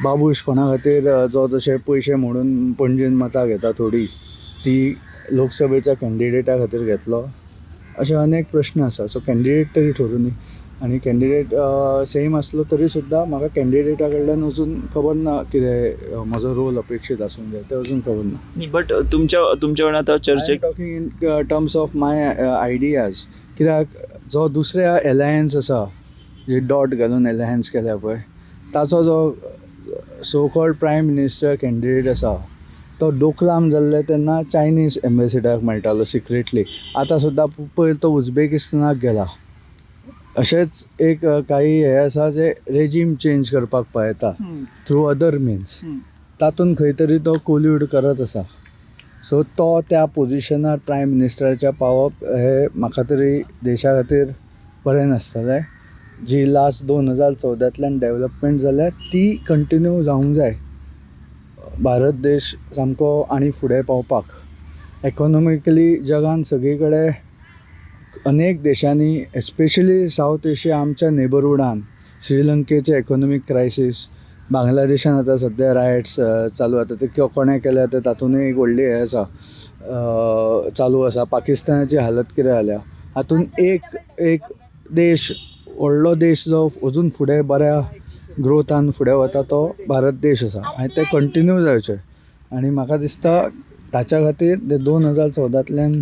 बाबूश कोणा खातीर जो जशे पयशे म्हणून पणजेन मतां घेता थोडीं ती लोकसभेच्या कँडिडेटा खातीर घेतलो, अशे अनेक प्रस्न आसा. सो कँडिडेट तरी ठरुनी आनी कँडिडेट सेम आसलो तरी सुद्दां म्हाका कँडिडेटा कडल्यान अजून खबर ना कितें म्हजो रोल अपेक्षीत आसूंक जाय तें अजून खबर ना. न्ही, बट तुमच्या कडेन आतां I चर्चेक am talking in terms of my ideas, कित्याक जो दुसऱ्या एलायन्स आसा, जे डॉट घालून एलायन्स केल्या पळय, ताचो जो so called prime minister candidate आसा तो डोकलाम जाल्ले तेन्ना चायनीज एम्बेसिडराक मेळटालो सिक्रेटली. आतां सुद्दां पयर तो उजबेकिस्तानाक गेला. अशेंच एक काही हे आसा जे रेजीम चेंज करपाक पळयता थ्रू अदर मिन्स, तातूंत खंय तरी तो कोल्यूड करत आसा. सो तो त्या पोजिशनार प्रायम मिनिस्टराच्या पावप हे म्हाका तरी देशा खातीर बरें नासतलें. जी लास्ट 2014तल्यान डेवलपमेंट जाल्या ती कंटिन्यू जावंक जाय, भारत देश सामको आनी फुडें पावपाक. इकॉनॉमिकली जगान सगळी कडेन अनेक देशांनी, एस्पेशली सावथ एशिया आमच्या नेबरहुडान, श्रीलंकेचे इकॉनॉमीक क्रायसीस, बांगलादेशान आतां सद्या रायट्स चालू आसा, ते कोणें केल्या ते तातूंतय एक व्हडली हें आसा चालू आसा. पाकिस्तानाची हालत कितें जाल्या, हातूंत एक एक देश, व्हडलो देश जो अजून फुडें बऱ्या ग्रोथान फुडें वता तो भारत देश आसा आनी ते कंटिन्यू जावचे. आनी म्हाका दिसता ताच्या खातीर ते 2014तल्यान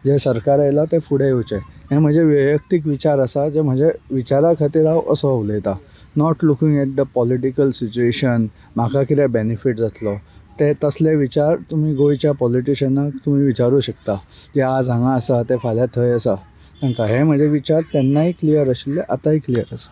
जें सरकार आयलां तें फुडें येवचें. हे म्हजे वैयक्तीक विचार आसा, जे म्हजे विचारा खातीर हांव असो उलयतां, not looking at the political situation. म्हाका कितें बेनिफीट जातलो ते तसले विचार तुमी गोंयच्या पॉलिटिशनाक तुमी विचारूं शकता, जे आज हांगा आसा ते फाल्यां थंय आसा तांकां. हे म्हजे विचार तेन्नाय क्लियर आशिल्ले, आतांय क्लियर आसा.